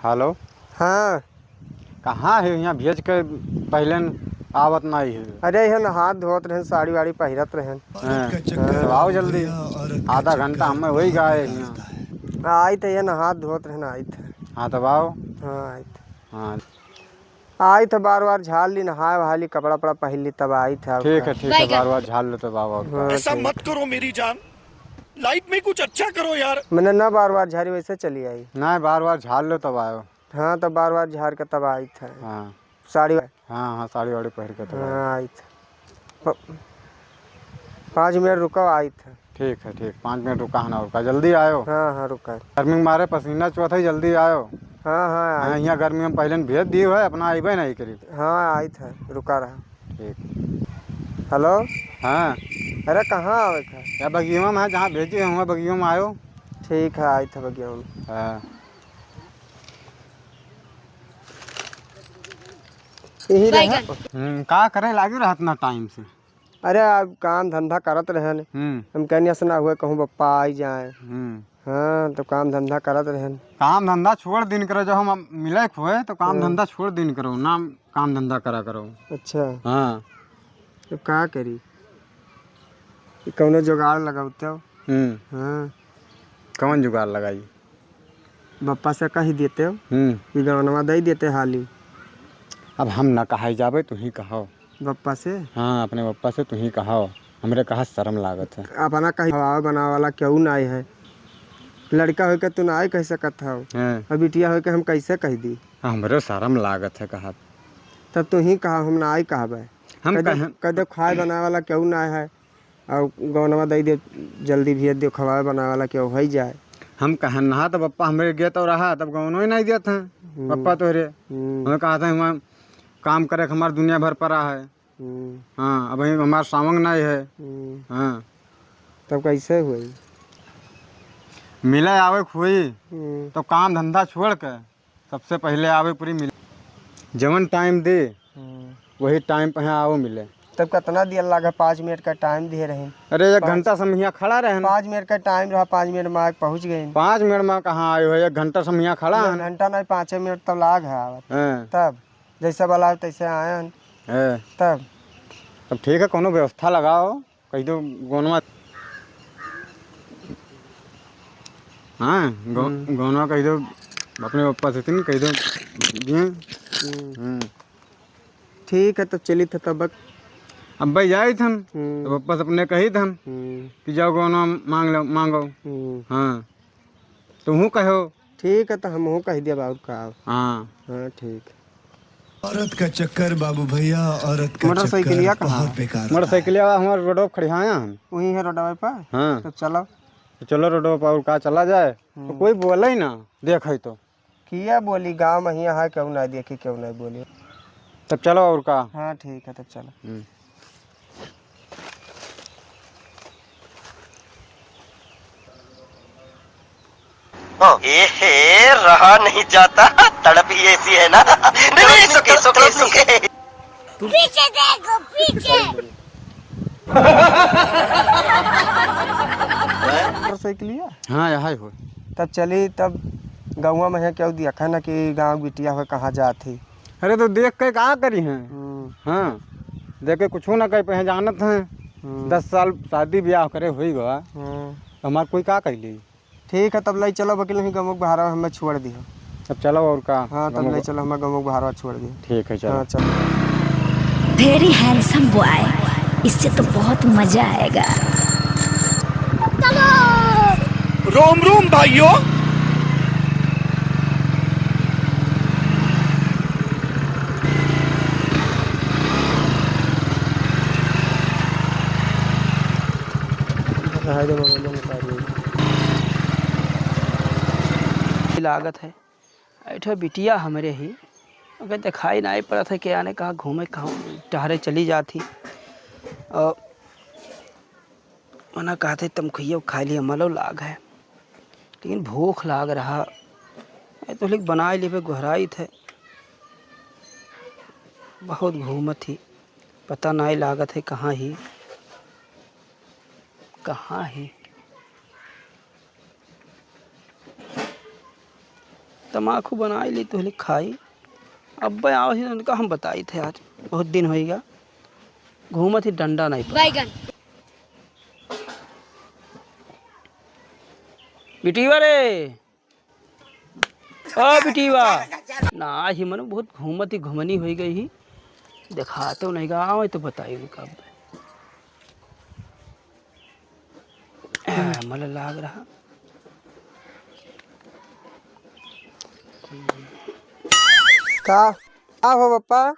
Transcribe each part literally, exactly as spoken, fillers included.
हेलो। हाँ। कहाँ है? यहाँ भेज के पहले न आवत नाहीं है। अरे, यहाँ नहात धोत रहन, साड़ी वाड़ी पहिरत रहन। हाँ। तो आओ जल्दी, आधा घंटा हमें होई गए है यहाँ। आइत है, यहाँ नहात धोत रहन, आइत है। हाँ, तब आओ। हाँ, आइत। हाँ। आइत है, बार बार झाड़ ली, नहाए वहाए ली, कपड़ा वपड़ा पहिर ली, तब आइत है। ठीक है, ठीक है, बार बार झाड़ लो तब आओ। हाँ, ऐसा ठीक। मत करो मेरी जान, लाइफ में कुछ अच्छा करो यार। मैंने ना बार बार झाड़ी, वैसे चली आई। ना, बार बार झाड़ लो तब आयो। हाँ, तब बार बार झाड़ के तब आइत है। हाँ। साड़ी वा- हाँ, हाँ, साड़ी वाड़ी पहिर के तब आयो। हाँ, आइत है। प-, पाँच मिनट रुको, आइत है। ठीक है, ठीक, पाँच मिनट रुका है ना, रुका, जल्दी आयो। हाँ, हाँ, रुका। गर्मी के मारे पसीना चुअत है, जल्दी आयो। हाँ, हाँ, हाँ, आइत। यहाँ गर्मी में पहले न भेज दियो है, अपना अइबे नहीं करी। हाँ, आइत है, रुका रहा। ठीक। हेलो। हाँ। अरे, कहाँ आवे का? या बगिया में है, जहाँ भेजी है, वहाँ बगिया में आयो। ठीक है, आइत है बगिया में। हाँ। यही रहे। हम्म, का करे लागे रहत ना टाइम से? अरे, अब काम धंधा करत रहन। हम्म। हम कहनी, "ऐसा ना हुए, कहूँ बप्पा आई जाए।" हम्म। हाँ, तो काम धंधा करत रहन। काम धंधा छोड़ दिन करो, जब हम मिले हुए, तो काम हाँ। धंधा छोड़ दिन करो, ना काम धंधा करा करो। अच्छा। हाँ। तो का करी? कौनो जुगाड़ लगावते हो? हम्म। हाँ। कौन जुगाड़ लगाई? बप्पा से कही देते हो हम्म। कि गवनवा दे देते हाली। अब हम ना कहाई जाबे, तू ही कहो। बप्पा से? हाँ, अपने बप्पा से तू ही कहो। हमरे कहा शर्म लागत है। अपना कही हवा बनावे वाला केहू नाई है। लड़का होके तू नाई कह सकत हो। हाँ। और बिटिया होके हम कैसे कह दी? हाँ, हमरे शर्म लागत है कहा। तब तू ही कहा, हम नाई कहबे। हम कह दे, कहें कह दे खाए बनावे वाला केहू नाई है। और गौनवा दई दे, जल्दी भेज दे, खवाए बनावे वाला केहू होई जाए। हम कहन नहा, तब पप्पा हमरे गे तो रहा, तब गौनो ही नहीं देत हैं। हम्म। पप्पा तोहरे। हम्म। हमें कहा था, "वहाँ काम करे के हमार दुनिया भर पड़ा है।" हम्म। हाँ, अब वहीं हमार सावंग नहीं है। हम्म। हाँ। तब कैसे हुई? मिले आवे खुई, हम्म। तो काम धंधा छोड़ के सबसे पहले आवे पूरी मिल, जवन टाइम दे, हम्म। वही टाइम पे यहाँ आओ मिले। तब कितना दिया लागे? पाँच मिनट का टाइम दिए रहे। अरे, एक पाँच घंटा से हम यहाँ खड़ा रहे। पाँच मिनट का टाइम रहा, पाँच मिनट में आके पहुँच गए। पाँच मिनट में कहाँ आए हो? एक घंटा से हम यहाँ खड़ा एक हैं। घंटा नहीं, पाँचे मिनट तो लाग है आवत। हाँ। तब जैसे बोला तैसे आए हैं। हाँ। तब? तब ठीक है, कोनो व्यवस्था लगाओ। कह दो गोनवा। हाँ, गो-, हम्म। गोनवा कह दो, अपने पप्पा से तीन कह दो, दिए। हम्म। हम्म। ठीक है, तब चली थे तब। अब भाई जाई थन, हम्म। तो पप्पा से अपने कही थन हम्म। कि जाओ गोनवा मांग लो, मांगो। हम्म। हाँ, तुहूँ कहो। ठीक है, तो हमहूँ कह दिया बाबू का। हाँ। हाँ, ठीक। औरत का चक्कर बाबू भैया, औरत का मोटरसाइकिलिया चक्कर कहाँ? बहुत बेकार होता है। मोटरसाइकिलिया हमारे रोड पर खड़ी है हम। वहीं है रोडवे पर? हाँ। तो चलो। तो चलो रोड पर और का चला जाए। तो हम्म। कोई बोले ही ना, देखे तो। किया बोली, गाँव में हियाँ है, क्यों ना देखी, क्यों ना बोली। तब चलो और का। हाँ, ठीक है, तब चलो। हम्म। ए हे, रहा नहीं जाता, तड़प ही ऐसी है ना। नहीं, नहीं, सुके, सुके, सुके। पीछे देखो, पीछे। मोटरसाइकिलिया? हाँ, यहाँ हो। तब चली, तब गौवा में है, क्यों देखा ना कि गाँव बिटिया हो कहाँ जात ही। अरे, तो देख के का करी हैं? हम्म। हाँ, देख के कुछ ना कह पे हैं, जानत हैं। हम्म। दस साल शादी ब्याह करे हुई गवा, हम्म। तो हमार कोई का कह ली? ठीक है, तब ले चलो वकील, नहीं गमुक बहारा हमें छोड़ दियो। तब चलो और का, हाँ, तब गमुक ले चलो हमें गमुक बहारा छोड़ दियो। ठीक है, चलो। हाँ, चलो। Very handsome boy, इससे तो बहुत मजा आएगा। रोम रोम भाइयों। लागत है। ऐठो बिटिया हमरे ही, ओके देखाई नाई पड़त है, के आने कहाँ घूमे, कहाँ टहरे चली जात ही। और मना कहते तमखुइया खाई लिया, मलो लाग है, लेकिन भूख लाग रहा। ए तो लिख बनाए लेबे, गोहराइत है, बहुत घूमत ही, पता नाई लागत है कहाँ ही, कहाँ ही। तमाकू बनाई ली तो ले खाई। अब्बे आओ ही उनका हम बताई थे आज, बहुत दिन होइगा, घूमत ही डंडा नहीं पड़ा। बैगन। बिटिया रे, ओ बिटिया, ना ही मनो बहुत घूमत ही घुमनी होई गई ही, देखाते नहीं गा, आओ तो बताई उनका अब्बे। आ, मला लाग रहा। का? का हो पप्पा?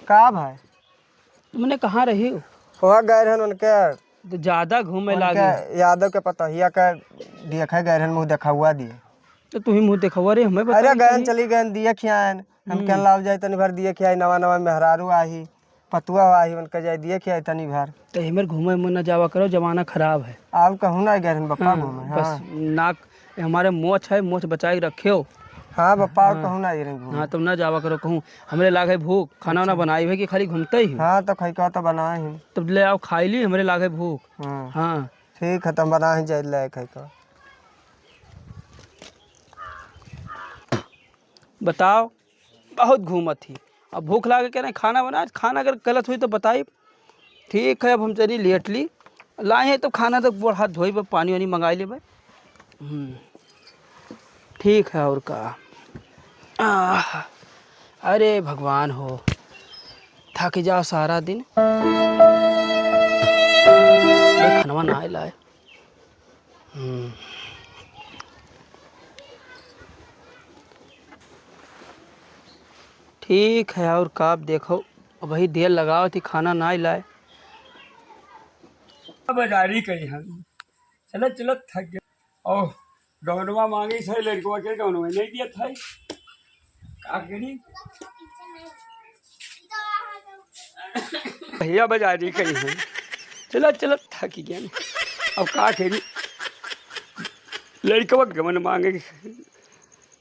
का भाई? तुमने कहाँ रही हो? वहाँ गए रहन उनके, तो ज्यादा घूमे उनके लागे। यादव के पतोहिया के देखे गए रहन, मुँह देखौआ दिए। तो तू ही मुँह देखौआ रे, हमें बता अरे गए रहन, चली गए, दिए खियाएन। हम हम्म। कहन लाओ जाए तनी भर दिए खियाई, नवा नवा मेहरारू आही। पतुआ हो आही, उनका जाए दिए खियाई तनी भर। तो हमें घूमे में न जावा करो, जमाना खराब है। आओ कहूँ ना गए रहन बप्पा हम्म, घूमे, बस हाँ। नाक, हमारे मोछ है, मोछ बचाए के रखे हो। हाँ बप्पा, आओ हाँ। कहूँ ना गए रहन घूमे। हाँ, तब ना जावा करो कहूँ। हमरे लागे भूख, खाना वाना अच्छा। बनाई है कि खाली घूमते ही हो? हाँ, तो खैका तो बनाए ही। तब ले आओ, खाई ली, हमरे लागे भूख। हाँ। हाँ। ठीक है, तब बनाए ही, जाए ले खैका। बताओ, बहुत घूमत ही। अब भूख लागे के नहीं खाना बना, खाना अगर गलत हुई तो बताई। ठीक है, अब हम चली लेट ली। लाए हैं तो खाना तो गोड़ हाथ धोई, पानी वानी मंगाई लेबे। हम्म, ठीक है, और का। आह, अरे भगवान हो, थक जाओ सारा दिन। अरे खनवा ना आए लाए। हम्म। ठीक है, और का, अब देखो, अबही देर लगावत ही, खाना नाई लाए। बाजारी करी हम। चलत चलत थक गए। और गौनवा मांगे से लड़कवा के गौनवा नहीं दिया था। का करी? भैया बाजारी करी हम। चलत चलत थक गए। अब का करी? लड़कवा गवन मांगे।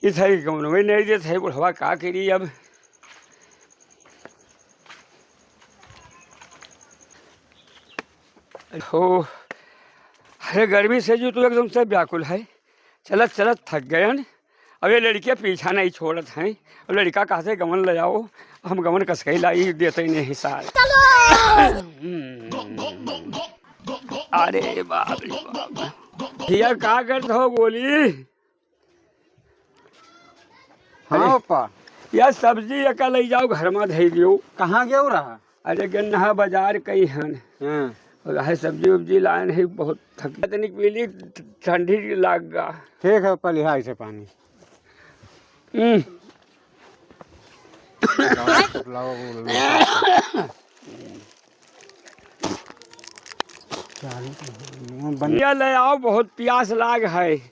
इस है गवन में नहीं देत है बुढ़वा, का करी अब? हो, अरे गर्मी से जो तू एकदम से व्याकुल है। चलत चलत थक गयन। अब ये लड़कियाँ पीछा नहीं छोड़त हैं। अब लड़का कहा से गवन ले जाओ, हम गवन कस के लाई देते नहीं सार। अरे बाप रे बाप। भैया का करत हो गोली? हाँ अरे, पप्पा। यार सब्जी एका ले जाओ, घर में धई दियो। कहाँ गयो रहा? अरे गन्ना बाजार कई हन। हाँ। और है सब्जी उब्जी लाए नहीं, बहुत थक तनिक पी ली, ठंडी लाग गा। ठीक है पप्पा, लिहा इसे पानी। हम्म। लाओ, लाओ, लाओ। बन- या ले आओ, बहुत प्यास लाग है।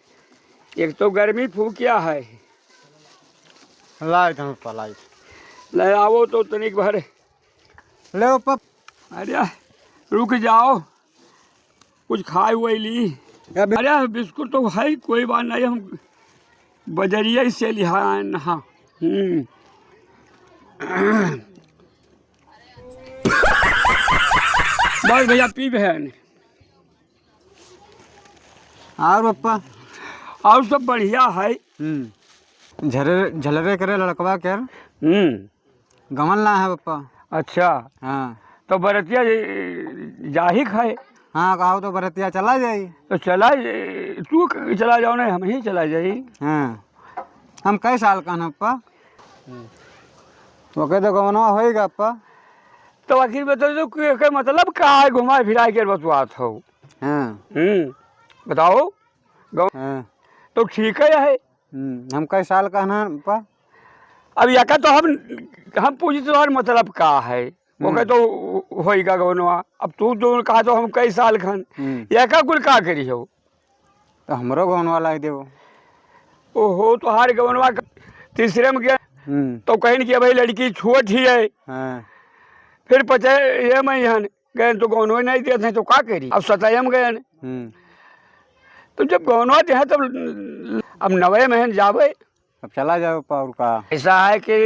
एक तो गर्मी फूकिया है। लाए तो पलाई। ले आओ तो तनिक भर। ले पप- अरे रुक जाओ, कुछ खाए हुए ली। अबे- अरे बिस्कुट तो है, कोई बात नहीं, हम बजरिया से लिहा है ना। हम्म। बस भैया पी बहन। और पप्पा? और सब बढ़िया है। हम्म। झरे-, झलरे करे लड़कवा के? हम्म। गवन ला है पप्पा। अच्छा। हाँ। तो बरतिया जाही खाए? हाँ, कहो तो बरतिया चला जाई। तो चला जाई, तू क-, चला जाओ ना, हम ही चला जाई। हाँ। हम कई साल का ना पप्पा? ओके तो गवनवा होइगा पप्पा। तो आखिर बता दो कि एकर मतलब का है, घुमाए फिराए के बतवात हो? हाँ। हम्म, बताओ। गौ- हाँ। तो ठीक है, है। हम्म, हम कई साल का ना पप्पा? अब एका तो हम, हम पूछी तुम्हार मतलब का है? ओके हम्म। तो होइगा गौनवा। अब तू जो कहा तो हम कई साल खन। हम्म। एका कुल का करी हो? तो हमरो गौनवा लाई देबो। ओहो, तोहार गौनवा क-, तीसरे में गया। हम्म। तो कहिन कि भाई लड़की छोट ही है। हाँ। फिर पचे ये मैं हन, गए तो गौनवा नहीं देत है तो का करी? अब सताए में गए। हम्म। तो जब गौनवा दे है तब अब नवे में हन जाबे। अब चला जाओ पप्पा, और का? ऐसा है कि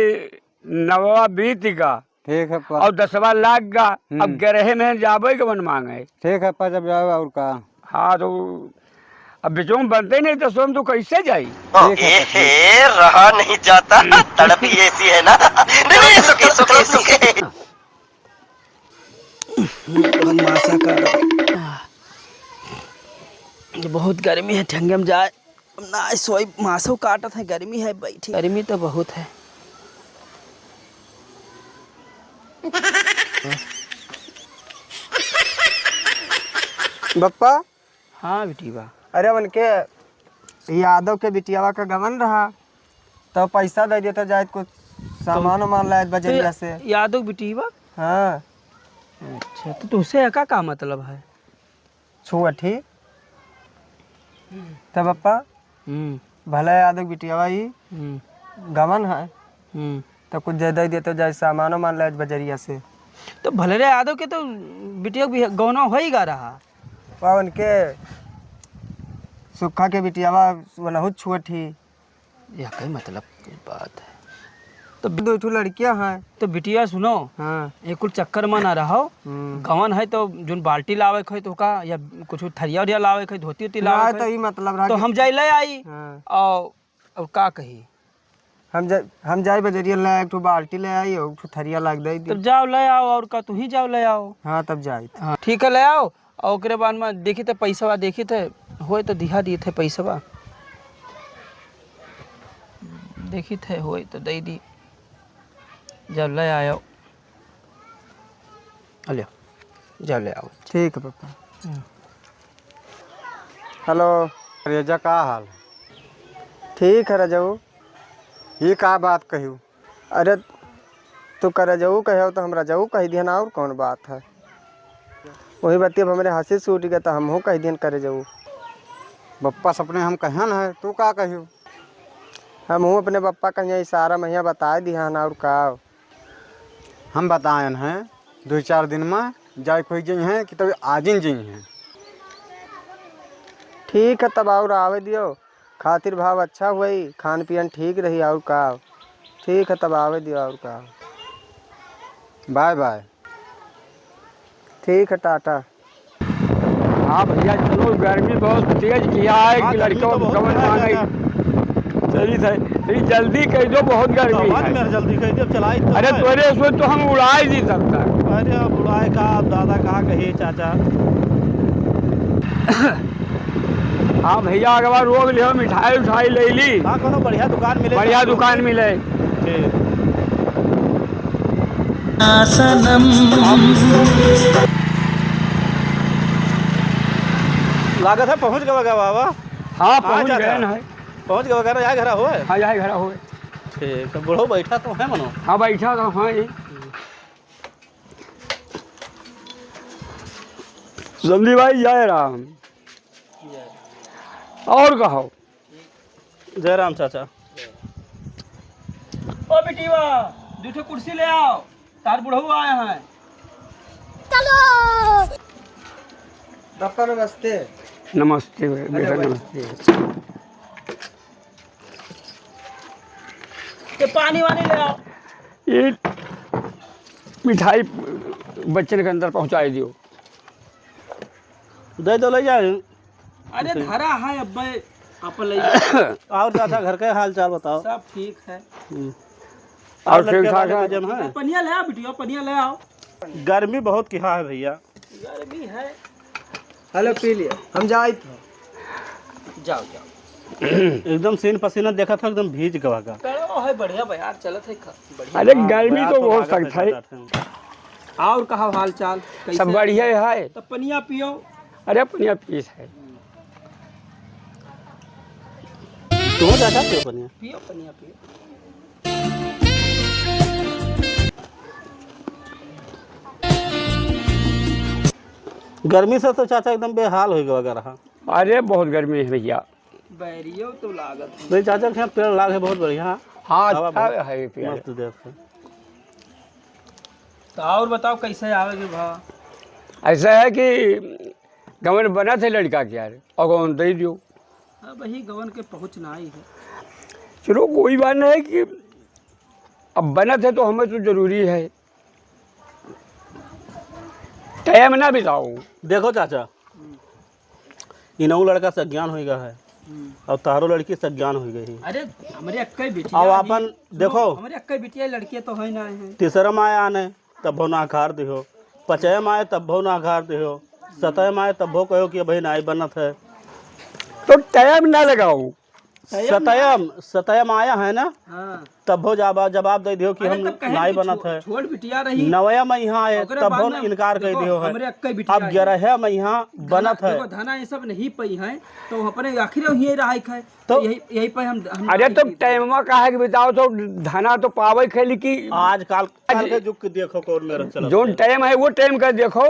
नवा बीत गा। ठीक है पप्पा। और दसवा लाग गा। हम्म। अब ग्यारह में जाबे के मन मांगे। ठीक है पप्पा, जब जाओ और का? हाँ तो अब बिचवा में बनते नहीं तो सोम तो कैसे जाई? ए हे, रहा नहीं जाता, तड़प ही ऐसी है ना। नहीं, नहीं, सुखी, सुखी, सुखी। बहुत मासा का, ये बहुत गर्मी है, ठंगे में जाए। अब ना सोई, मासो काटत है, गर्मी है, बैठी, गर्मी तो बहुत है। बप्पा। हाँ बिटिया। अरे उनके यादव के बिटियावा का गवन रहा, तो पैसा दे देता जाए, कुछ सामान तो वामान लाए तो बजरिया से। यादव बिटियावा? हाँ। अच्छा, तो तुझसे का, का मतलब है? छुअठी। तब पप्पा, हम्म। भला यादव बिटियावा ई हम्म। गवन है, हम्म। तो कुछ दे, दे देते जाए, सामान वामान लाए बजरिया से। तो भले रे यादव के तो बिटिया भी गौना हो ही गा रहा। पा उनके सुखा के बिटियावा वनहु छुअठी। या कई मतलब की बात है। तो दो ठो लड़कियां हैं। तो बिटिया सुनो, हाँ। ये कुल चक्कर में ना रहो। हम्म। गवन है तो जोन बाल्टी लावे के है तो का, या कुछ थरिया उरिया लावे के है, धोती उती लावे ना, के तो है, ई मतलब रहा तो कि हम जाई ले आई। हाँ। और, और का कही? हम जा-, हम जाई बजरिया ले आई, एक ठो बाल्टी ले आई, एक ठो थरिया लाग दे दी। तब जाओ ले आओ, और का, तू ही जाओ ले आओ। हाँ, तब जाई। हाँ, ठीक है, ले आओ। और ओकरे बाद में देखी थे पैसवा, देखी थे होए तो दिहा दी थे पैसवा, देखी थे होए तो दे दी, जब ले आयो। अलियो, जब ले आओ। ठीक है पापा। हम्म। हेलो। अरे जा, का हाल? ठीक है रजऊ। ये का बात कहियो? अरे, तू करजऊ कहो तो हम रजऊ कह दिहन, और कौन बात है? वही बतिया पे हमरे हँसी छूट गया, तो हमहू कह दिहन करजऊ। बप्पा सपने हम कहन है, तू का कहियो? हमहू अपने बप्पा कहिया इशारा महिया बताए दिहन, और का? हम बतायन है, दो चार दिन में जाए कोई जई हैं कि तब आजिन जई हैं। ठीक है, तब और आवे दियो। खातिर भाव अच्छा हुई, खान पियन ठीक रही, और का? ठीक है, तब आवे दियो, और का? Bye bye. ठीक है, टाटा। हाँ भैया, चलो, गर्मी बहुत तेज किया है हाँ, कि गर्मी लड़कों तो बहुत कमर है, मांगे। चाचा। चली सर, थोड़ी जल्दी कह दो, बहुत गर्मी है। जल्दी कह दो, अब चलाई तो अरे है। तोरे उसमें तो हम उड़ाई दी सकता है। अरे अब उड़ाए का, अब दादा कहाँ कही चाचा। हाँ भैया, अगवा रोक लियो, मिठाई उठाई ले ली। हाँ, कोनो बढ़िया दुकान मिले बढ़िया तो दुकान मिले। ठीक। लागत है पहुँच गवा का बाबा। हाँ, हाँ, पहुँच चाचा। गए ना। पहुँच गवा का ना, यहाँ घरा होए? हाँ, यहाँ घरा होए। ठीक, तो बूढ़ो बैठा तो है मनो? हाँ, बैठा तो है। जल्दी भाई, जय राम। और कहो। जय राम चाचा। ओ बिटिया, दू ठो कुर्सी ले आओ, तार बुढ़ऊ आए हैं। चलो। पापा नमस्ते। नमस्ते बे-, बेटा, नमस्ते। ये पानी वानी ले आओ। ये मिठाई बच्चन के अंदर पहुँचाई दियो। दे दो, ले जाए। अरे धरा है अब्बे, अपन ले जाओ। और चाचा घर के हाल चाल बताओ। सब ठीक है। हम्म। और और ठीक लड़के ठाक वाले है? वजन है? पनिया ले आओ बिटिया, पनिया ले आओ। गर्मी बहुत किहा है भैया। गर्मी है। हेलो, पी लिया, हम जाइत हैं। जाओ, जाओ। एकदम सीन पसीना देखा था, एकदम भीज गवा का। कड़ो है, बढ़िया बयार चलत है, ख-, बढ़िया। अरे, हाँ, गर्मी बयार तो तो बहुत लागत सख्त है है। चाचा। और कहा हाल चाल, कैसे सब बढ़िया है। तो पनिया पियो। अरे, पनिया पीस है। तू ज्यादा पियो पनिया। पियो पनिया, पियो। गर्मी से तो चाचा एकदम बेहाल हो गया अगर। हाँ। अरे, बहुत गर्मी है भैया। बैरियो तो लागत है। नहीं, चाचा के यहाँ पेड़ लाग है बहुत बढ़िया। हाँ, हवा अच्छा बहुत है ये पेड़। मस्त देख है। तो और बताओ, कैसे आवे के भा? ऐसा है कि गवन बनत है लड़का के यार, और गवन दे दियो। अब ही गवन के पहुँच ना आई है। चलो, कोई बात नहीं कि अब बनत है तो हमें तो जरूरी है। टाइम ना बिताओ। देखो चाचा, इनहू लड़का सज्ञान होइ गया है। हम्म। और तहरो लड़की सज्ञान होइ गई है। अरे, हमरे अक्के बिटिया अब ही, आपन सुनो, देखो। हमरे अक्के बिटिया लड़के तो है ना है। तीसरा माया आने, तब्बो नाकार दिहो। पचय माया तब्बो नाकार दिहो। सतय माया तब्बो कहो कि अबही नाई बनत है। तो टाइम ना लगाओ। सतयम, सतयम आया है ना? हाँ। तब्बो जवाब, जवाब दे दियो कि अरे, हम तब कहे नाई कि बनत छो-, है। छोट बिटिया रही। नवया में यहाँ आए, ओकरे बाद तब्बो में इनकार कर देखो, दियो है। हमरे अक्के बिटिया अब है। ग्यारह में यहाँ धना, बनत है। देखो, धना ये सब नहीं पई है, तो अपने आखिर यही रहा है। तो यही, यही पे हम, हम अरे, तो टाइमवा काहे के बिताओ, तो धना तो पावे खेली की। आजकल, काल के युग के देखो कौन मेरा चलत जोन है। टाइम है, वो टाइम का देखो।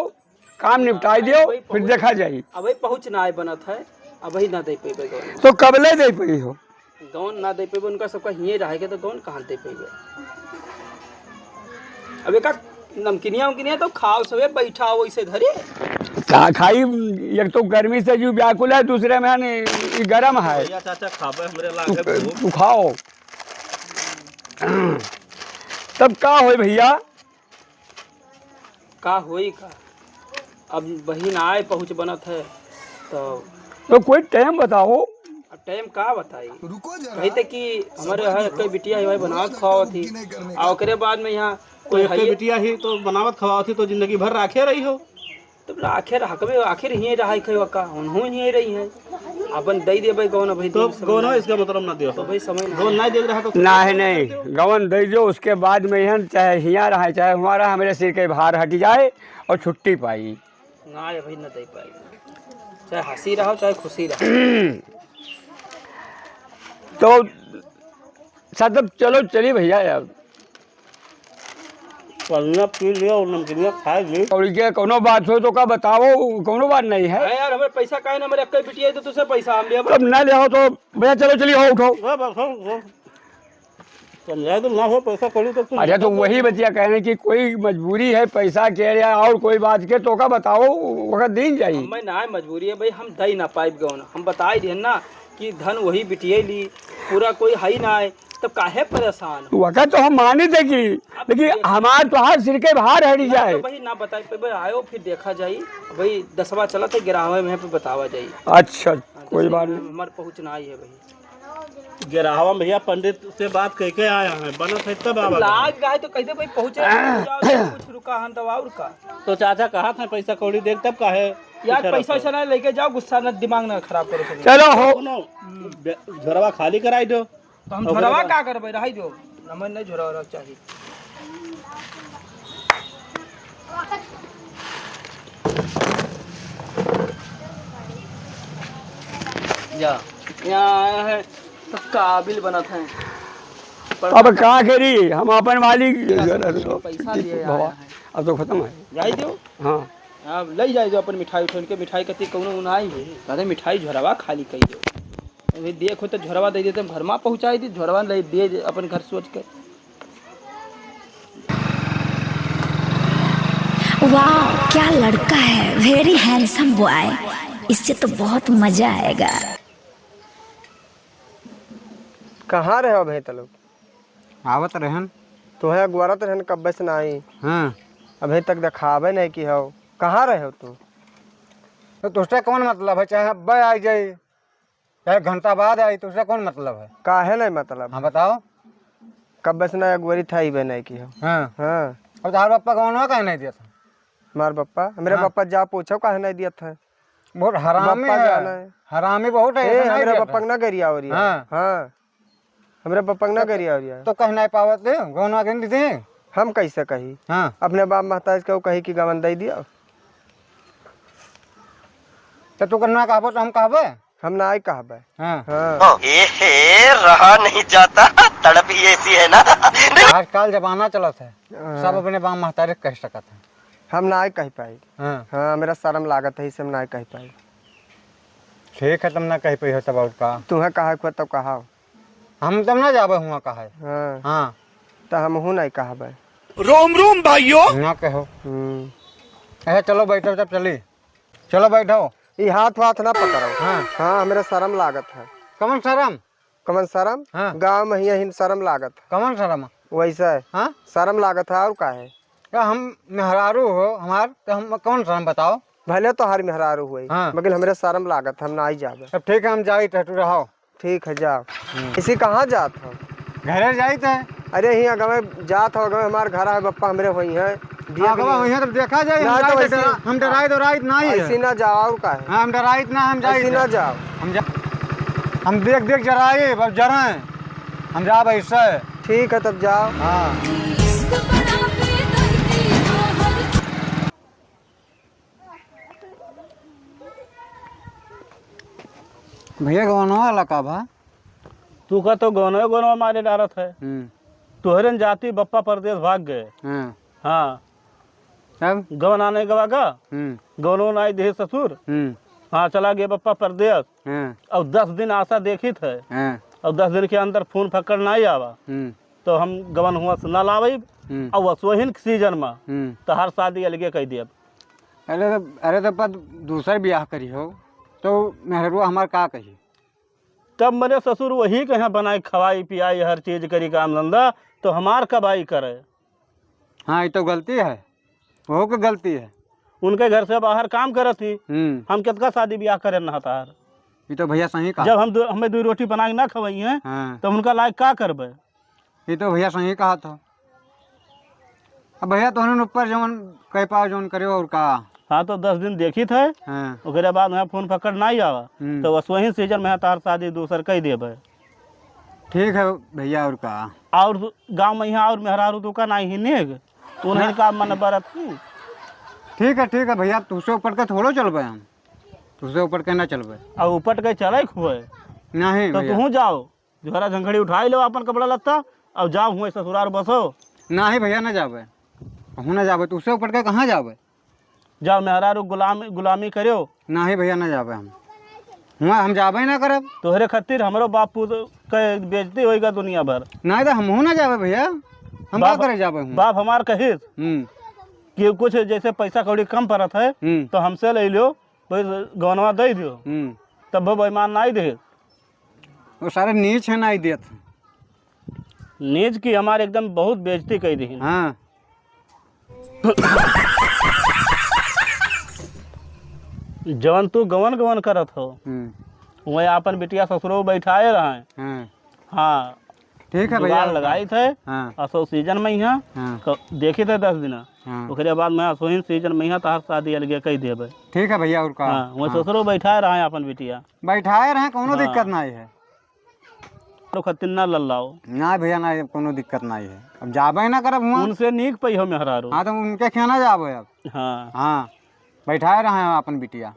काम निपटाई दियो, अबही फिर पहुँच, देखा जाई। अबही पहुँच ना आए बनत है, अबही ना दे पइबे गौन। तो कबले दे पई हो? गौन ना दे पइबे, उनका सबका हिये रहे के तो गौन कहाँ दे पइबे? अब एका नमकीनिया उमकीनिया तो खाओ, सबे बैठा हो इसे धरे। का खाई, एक तो गर्मी से जो व्याकुल है, दूसरे में न, ई गरम है। भैया चाचा खाबे हमरे तू, लागे भूख। तू खाओ। तब का होई भैया? का होई का? अब बहिन आए पहुँच बनत है, तो तो कोई टाइम बताओ। अब टाइम का बताई? रुको जरा, कही थे कि हमरे सबर हर करो, कोई बिटिया ही भाई बनावत खावत ही, नहीं करने का। आ ओकरे बाद में यहाँ कोई कोई है बिटिया ही तो बनावत खावत ही, तो जिंदगी भर राखे रही हो। तो आखिर हकबे, आखिर हिये रहा है, का उन्हों हिये रही है, अपन दे देबे गौन अभी तो दिन समय गौन ना। इसका मतलब ना दियो। तो भाई समय ना। गौन ना दे रहा तो ना है, नहीं, गौन दे दो, उसके बाद में हम चाहे हिया रहा, चाहे हुआ रहा, हमरे सिर के भार हट जाए और छुट्टी पाई। ना है भाई, ना दे पाई, चाहे हँसी रहो, चाहे खुशी रहो। तो साहब, चलो, चली भैया यार। पनिया पी लियो और नमकीनिया खाई ली। और ये कौनो बात हो तो का बताओ, कौनो बात नहीं है। अरे यार, हमरे पैसा काहे ना, हमरे अक्के बिटिया है तो तुझसे पैसा हम लेब। तब ना ले आओ तो भैया, चलो, चलिए, हो, उठो। हाँ, बस, हो, हो। समझाए तो ना हो, पैसा कौड़ी तो तुम अरे, तो वही बतिया कहने की कोई मजबूरी है पैसा के या और कोई बात के, तो का बताओ, वक्त दिन जाई। हमें ना है मजबूरी है भाई, हम दई ना पाइब गौन, हम बताई दिहन ना कि धन वही बिटिया ली, पूरा कोई है ही ना है। तब काहे परेशान हो? वका तो हम मानित है कि, अब लेकिन देख हमार तोहार सिर के भार हट ना जाए। तो भाई ना बताई पे भाई आयो, फिर देखा जाई। भाई दसवा चलत है, ग्यारहवें में पे बतावा जाई। अच्छा, हाँ, कोई दसवें बात में नहीं। हमार पहुँच ना आई है भाई। ग्यारहवा में भैया पंडित से बात कह के आया है, बनत है तब आवा लाग गए तो कहते भाई पहुँचे, कुछ रुका हन तब और का। तो चाचा कहा था पैसा कौड़ी देख तब काहे यार, पूछा पैसा रहता? वैसा ना लेके जाओ, गुस्सा ना, दिमाग ना खराब करो कभी। चलो हो। सुनो, बे-, झोरवा खाली कराई दो। तो हम ओकरे झोरवा बाद का करबे, रही दो, हमें नहीं झोरवा चाहिए। जा, यहाँ आया है तो काबिल बनत है। पर अब का करी, हम अपन वाली पैसा लिए आया है। अब तो खत्म है। जाई दो। हाँ। अब लई जाए जो अपन मिठाई उठाई, उनके मिठाई कती कौनो उनाई है, कहते मिठाई झोरवा खाली कई दो। अभी देखो तो झोरवा दे देते, हम घर में पहुँचाई दी, झोरवा ले दे अपन घर सोच के। वाह, क्या लड़का है, very handsome boy, इससे तो बहुत मजा आएगा। कहाँ रहे हो भाई तलोग? आवत रहन। तोहे अगुआरत रहन कब्बे से नाई। हाँ। अभी तक देखावे नहीं की हो। कहाँ रहे हो तू? तो तुझसे कौन मतलब है, चाहे अब्बे आई जाई, चाहे घंटा बाद आई, तुझसे कौन मतलब है? काहे नहीं मतलब? हाँ, बताओ। कब्बे से ना अगुआरी था ही बे नहीं की हो। हाँ। हाँ। अब तार पप्पा कौन हो, काहे नहीं दिया था? हमार पप्पा, मेरे हाँ। पप्पा जा पूछो काहे नहीं दिया था? बहुत हरामी पप्पा है। जाना है। हरामी बहुत है, ए, ऐसा नहीं हमरे दिया पप्पा था। ना गरिया हो रही है। हाँ। हाँ। हमरे पप्पा ना तो गरिया हो रही है। तो कह नहीं पावत है, गौनवा के नहीं दे। हम कैसे कही? हाँ। अपने बाप महताज के कही कि गवन दे दिया। तो तू कहना कहबो तो हम कहबे? हम ना आई कहबे। हाँ। हाँ। ए हे, रहा नहीं जाता, तड़प ही ऐसी है ना। आजकल जमाना चलत है, हाँ। सब अपने बाप महतारी के कह सकत है। हम ना आई कह पाई। हाँ। हाँ, मेरा शर्म लागत है, इसे हम ना आई कह पाई। ठीक है, तुम ना कह पाई हो तब और का? तुम्हें कहा को तब कहा। हम तब ना जाबे हुआ कहा है। हाँ। हाँ। तो हम हूँ नहीं कहबे। रोम रोम भाइयों। ना कहो। हम्म। अच्छा, चलो बैठो, तब चली। चलो बैठो। ई हाथ वाथ ना पकड़ो। हाँ। हाँ, हमरे शर्म लागत है। कमन शर्म? कमन शर्म? हाँ। गाँव में हिया हिन शर्म लागत है। कमन शर्म? वैसे। हाँ? शर्म लागत है और का है? का हम मेहरारू हो हमार, तो हम कौन शर्म बताओ? भले तोहार मेहरारू हुई, हाँ। मगर हमरे शर्म लागत, हम नाहीं जाबे। तब ठीक है, हम जाइत है, तू रहो। ठीक है, जाओ। हम्म। इसी कहाँ जात हो? घरे जाइत है। अरे, हियाँ गवे जात हो, गवे हमार घर है, बप्पा हमरे हुई हैं। हाँ, गवा हुई हैं, तब देखा जाए, हम ना, जाइत तो है, ऐसी, डरा-, हम डराइत, डराइत नाहीं है। ऐसी ना जाओ, और का है? हाँ, हम डराइत ना, हम जाइत है। ऐसी ना जाओ। हम जा-, हम देख, देख जराए, अब जराए। हम जाब ऐसे। ठीक है, तब जाओ। हाँ। भैया, गवनवा वाला का भा? तू का तो गवनवे गवनवा मारे डारत है। हम्म। तोहरे न जाती बप्पा परदेस भाग गए। हाँ। हाँ। तब? गवना नहीं गवा का? हम्म। गवनो नाहीं देहे ससुर। हम्म। हाँ, चला गए बप्पा परदेस। हाँ। और दस दिन आशा देखित है। हाँ। और दस दिन के अंदर फोन फक्कड़ नाहीं आवा। हम्म। तो हम गवन हुआ से ना लावइब, हम्म। और वसोहिन के सीजन में हम्म। तोहार शादी अलगे कइ देब। अरे तो, अरे तो पद दूसर बियाह करी हो, तो मेहररुआ हमार का कही? तब मरे ससुर वही के यहाँ बनाई, खवाई, पियाई, हर चीज करी, काम धंधा, तो हमार कबाई करे। हाँ, ये तो गलती है, वहू के गलती है। उनके घर से बाहर काम करत ही, हम्म। हम कितका शादी बियाह करे ना तार। ये तो भैया सही कहा। जब हम दो, हमें दो रोटी बना के ना खवाई हैं, हाँ। तो उनका लायक का करबे? ये तो भैया सही कहा था। अब भैया तोहन ऊपर जौन कह पाओ जौन करे और का। हाँ, तो दस दिन देखित है, हाँ। ओकरे बाद में फोन पकड़ ना आवा, हम्म। तो बस वही सीजन में तार शादी दूसर कह देबे। ठीक है भैया, और का? और गाँव में यहाँ और मेहरारू तो का नाहीं है नेग, तो उन्हें ना। का मन बरत की? ठीक है, ठीक है भैया, तुझसे ऊपर के थोड़ो चलबे हम, तुझसे ऊपर के ना चलबे। अब ऊपर के चले खुबे। नहीं तो भैया। तुहूँ जाओ, झोरा झंखड़ी उठाई लो अपन कपड़ा लत्ता, और जाओ हुए ससुराल बसो। नहीं भैया, ना जाबे, कहूँ ना जाबे, तुझसे ऊपर के कहाँ जाबे? जाओ मेहरारू गुलामी, गुलामी करो। नहीं भैया, ना जाबे हम। हुआ हम जाबे ना करब। तोहरे खातिर हमरो बाप पूत के बेइज्जती होइगा दुनिया भर। नहीं तो हमहू ना जाबे भैया, हम का बाप, करे जाबे हुआ? बाप हमार कहिस हम्म। कि कुछ जैसे पैसा कौड़ी कम पड़त है, हम्म। तो हमसे ले लो, बस गौनवा दे दियो। हम्म। तब वो बेईमान नहीं दे। वो सारे नीच है, नहीं देत। नीच की हमार एकदम बहुत बेइज्जती कइ दिहिन। हाँ। जवन तू गवन गवन करत हो, हम्म। वही आपन बिटिया ससुरो बैठाए रहे। हाँ। हाँ। ठीक है भैया। जुगाड़ लगाई थे, हाँ। असो सीजन में यहाँ, हाँ। तो देखी थे दस दिना। हाँ। ओकरे बाद में असो ही सीजन में यहाँ तहार शादी अलगे कइ देबे। ठीक है भैया, और का? हाँ, वही हाँ। ससुरो बैठाए रहे आपन बिटिया। बैठाए रहे, कोनो हाँ। दिक्कत नहीं है। तो खतिन ना लल्लाओ। ना भैया, ना, ये कोनो दिक्कत नहीं है। अब जाबे ना करब हुआ। उनसे नीक पई हो मेहरारू। हाँ, तो उनके खेना जाबे अब। हाँ। हाँ, बैठाए रहे हैं अपन बिटिया।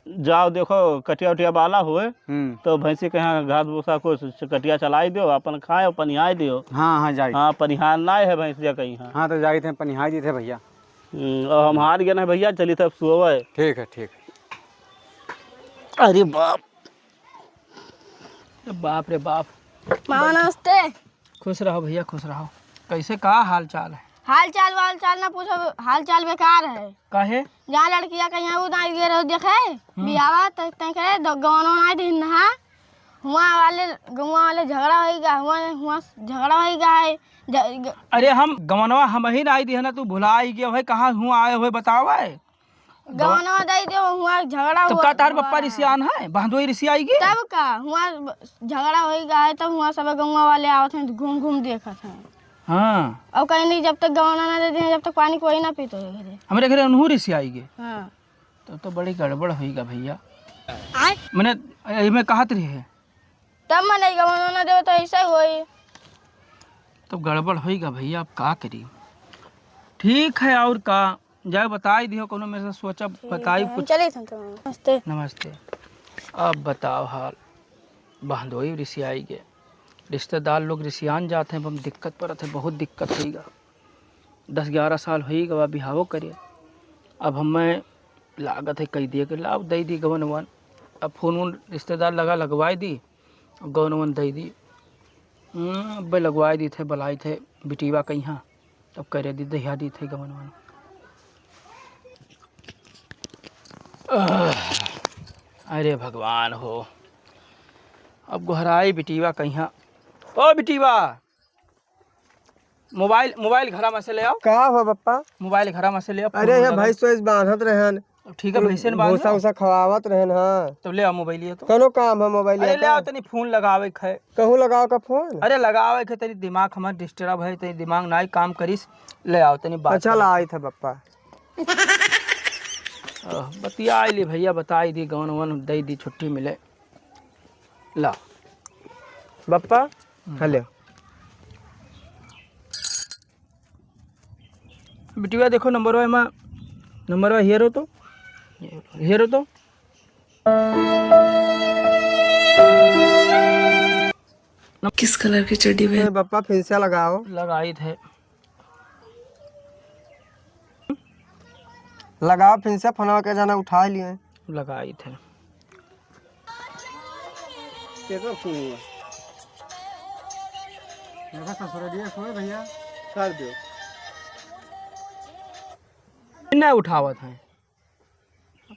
जाओ देखो, कटिया उटिया बाला हुए, हम्म। तो भैंसी के यहाँ घास भूसा को स-, कटिया चलाई दियो, अपन खाए, पनियाए दियो। हाँ, हाँ, जाई। हाँ, पनिहार ना है भैंसिया कहीं, हाँ। हाँ, तो जाई थे, पनिहाई दी थे भैया। हम्म, और हम हार गए ना भैया, चली थे अब सोवे। ठीक है, ठीक है। अरे बाप। बाप रे बाप। मामा नमस्ते। खुश रहो भैया, खुश रहो। कैसे, का हाल चाल है? हाल चाल वाल चाल ना पूछो, हाल चाल बेकार है। काहे? जहाँ लड़किया कहीं उदाई गए रहो देखे, हम्म। बियावा त-, तय करे, द-, गौनो नाई दिन नहा। हुआ वाले, गौवा वाले झगड़ा होइगा, हुआ, हुआ झगड़ा होइगा है। ज-, ग-, अरे हम गौनवा हम ही नाई दिहे ना, तू भुलाई गयो है, कहाँ हुआ आए हुए बताओ है? गवनवा दई दे, हुआ झगड़ा तो हुआ, का तार हुआ पप्पा रहा। रिसियान है? बहदोई रिसियाई गे? तब का? हुआ झगड़ा होई गा है, तब हुआ सब गौवा वाले आवत हैं, घूम घूम देखत हैं। हाँ। और कहीं नहीं, जब तक गवना ना दे दे, जब तक पानी कोई ना पीते है घरे। हमरे घरे उनहू रिसियाई गे? हाँ। तब तो बड़ी गड़बड़ होई गा भैया। आय? मने, एमे कहत रही है। तब मने गवना ना देवे तो ऐसे ही होई। तब गड़बड़ होई गा भैया, अब का करी? ठीक है, और का? जाए बताई दियो, कोनो में से सोचा, ठीक बताई है, हम कुछ। चले थे तो। नमस्ते। नमस्ते। अब बताओ हाल, बहदोई रिसियाई गे, रिश्तेदार लोग रिसियान जाते हैं, अब हम दिक्कत परत है, बहुत दिक्कत होई गा। दस ग्यारह साल होई गा बिहावो करे, अब हमें लागत है कही दिए के लाभ दे दी गवन वन। अब फोन वोन रिश्तेदार लगा लगवाई दी, गवन वन दे दी। हम्म, अब्बे लगवाई दी थे, बुलाई थे बिटीवा कहीं। तब करे दी, दहिया दी थे गवन वन। आह, अरे भगवान हो, अब गोहराई बिटीवा कहिया। ओ बिटीवा, मोबाइल, मोबाइल घरा में से ले आओ। का हो बप्पा? मोबाइल घरा में से ले आओ, अरे फोन ये लगा। भैंस वैस बांधत रहन। ठीक है, भैंसे ने बांध भूसा लो। उसा खवावत रहन, हाँ। तब ले आओ मोबाइल ये तो। कौनो काम है मोबाइल अरे ये ले का? आओ, तनी फोन लगावे के है। कहूँ लगाओ का फोन? अरे लगावे के, तनी दिमाग हमार disturb है, तनी दिमाग नाई काम करिस। ले आओ, तनी बात अच्छा, करी। ला आई था बप्पा। आह, बतिया ले भैया, बताई दी, गवन वन दे दी, छुट्टी मिले। ला। बप्पा, हम्म। हेलो। बिटिया देखो नंबरवा एमा, नंबरवा हेरो तो, हेरो तो। किस कलर की चड्डी पहन? ए, बप्पा फिर से लगाओ। लगाई थे। लगाओ फिर से फोनवा के, जाना उठा लिए। लगाई थे। केकर फोन हुआ? देखो ससुररिया खोए भैया। कर दो। ना उठावत है।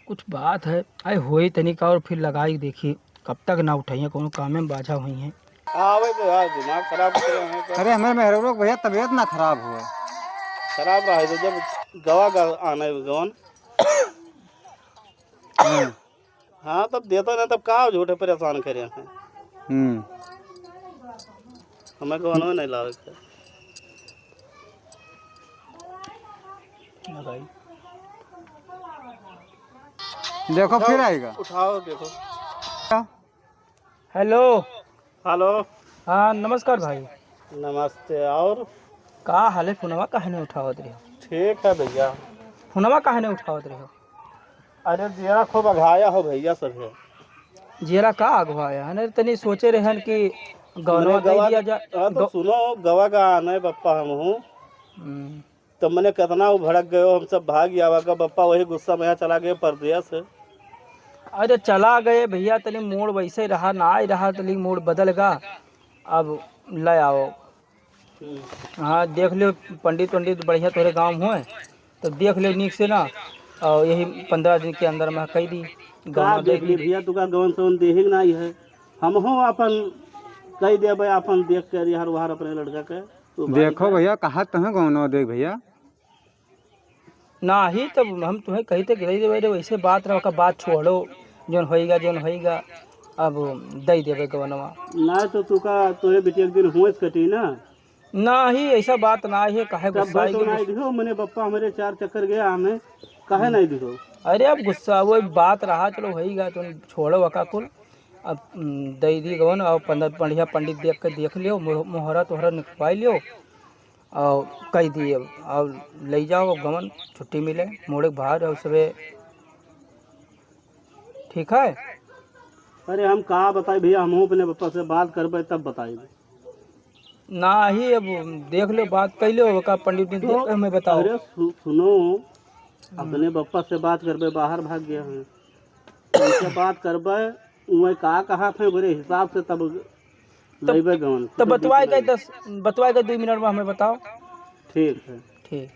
कुछ बात है, आए होई तनिका और फिर लगाई देखी, कब तक ना उठाइए, कौनो कामे में बाझा हुई है। आवे तो यार, दिमाग खराब कर रहे हैं तो। अरे, हमारे मेहरौरो के भैया तबीयत ना खराब हुआ। खराब रहा है तो जब गवा गा आने गवन। हाँ। हाँ, तब देता ना, तब का झूठे परेशान करे हैं। हम्म। हमें गवनो नहीं लावे के। देखो, फिर आएगा। उठाओ, देखो। हेलो। हेलो। हाँ, नमस्कार भाई। नमस्ते। और? का हाल है? फोनवा काहे नहीं उठावत रहे हो? ठीक है भैया। फोनवा काहे नहीं उठावत रहे हो? अरे, जियरा खूब अघाया हो भैया सब है। जियरा का अघवाया है? अरे, तनी सोचे रहन कि गवनवा मने दे गवा दिया जा, हाँ, तो गौ- सुनो, गवा का आने बप्पा हम हूँ। हम्म। तो मने कितना वो भड़क गयो, हम सब भाग आवा का बप्पा, वही गुस्सा में यहाँ चला गए परदेस। अरे चला गए भैया, तनी मूड वैसे रहा, ना आई रहा, तनी मूड बदल गा। अब ले आओ। हम्म। हाँ, देख लियो पंडित वंडित बढ़िया तोहरे गाँव में होए, तो देख लियो नीक से ना, और यही पन्द्रह दिन के अंदर में कह दी, का गौना दे देख ली दी। भैया, तू का गवन सवन देहे के नाई है, हम हो अपन कह देबे, अपन देख के रिहार उहार अपने लड़का के। तू भाई देखो का भैया, कहा तो है गौनो देख भैया। नाही, तब हम तुम्हें कही थे कि दे देबे रे, वैसे बात रहा, ओका बात छोड़ो, जौन होइगा, जौन होइगा, अब दे देबे गवनवा। ना तो तू का, तोहे बिटिया एक दिन होश कटी ना। नाही, ऐसा बात ना है, काहे तब गुस्सा तो आई? नहीं दिहो, मने बप्पा हमारे चार चक्कर गया, हमें काहे हम्म। नहीं दिहो? अरे, अब गुस्सा, वो बात रहा, चलो, होइगा, तुम छोड़ो ओका कुल। अब, हम्म, दे दी गवन, और पंद्रह बढ़िया पंडित देख के देख लियो, मोह-, मोहरा तोहरा निकलवाई लियो। और कह दिए, अब ले जाओ, अब गवन छुट्टी मिले, मोड़े के बाहर और सबे, ठीक है? अरे हम का बताई भैया, हम अपने पापा से बात करबे तब बताई। नाही, अब देख लो, बात कर लो, का पंडित ने तो देख के हमें बताओ। अरे सु-, सुनो, हम्म। अपने पापा से बात करबे, बाहर भाग गया है, उनसे बात करबे, उहे का कहा थे, बड़े हिसाब से तब तब, लेबे गवन, तब खुदे बतवाए देख के लेबे। दस, बतवाए के दो मिनट में हमें बताओ। ठीक है। ठीक।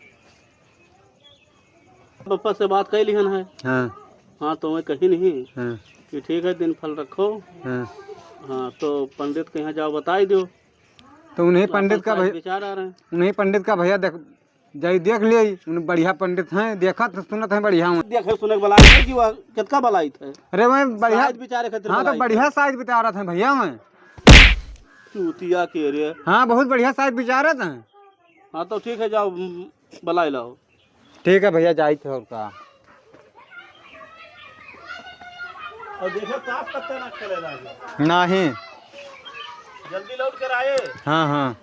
पापा से बात कर लिहन है। हाँ। हाँ, तो मैं कही नहीं हाँ। कि ठीक है, दिन फल रखो। हाँ। हाँ, तो पंडित के यहाँ जाओ, बताई दो। तो उन्हीं पंडित का भै-, विचार आ रहे हैं। उन्हीं पंडित का भैया देख, जाई देख लिया, उन बढ़िया पंडित हैं, देखत सुनत हैं, बढ़िया हैं। देखे सुने के बलाई है कि वह कितका बलाई थे? अरे मैं बढ़िया साइज विचारे खातिर हाँ, तो बलाई बढ़िया थे। साइज विचारत हैं भैया मैं। चूतिया के रे। हाँ, बहुत बढ़िया साइज विचारत हैं। हाँ, तो ठीक है, जाओ, म, बलाई लाओ। ठीक है भैया, जाई थे और का। और देखो, ताश पत्ता ना खेले लागे। नहीं। जल्दी लौट कर आए। हाँ, हाँ।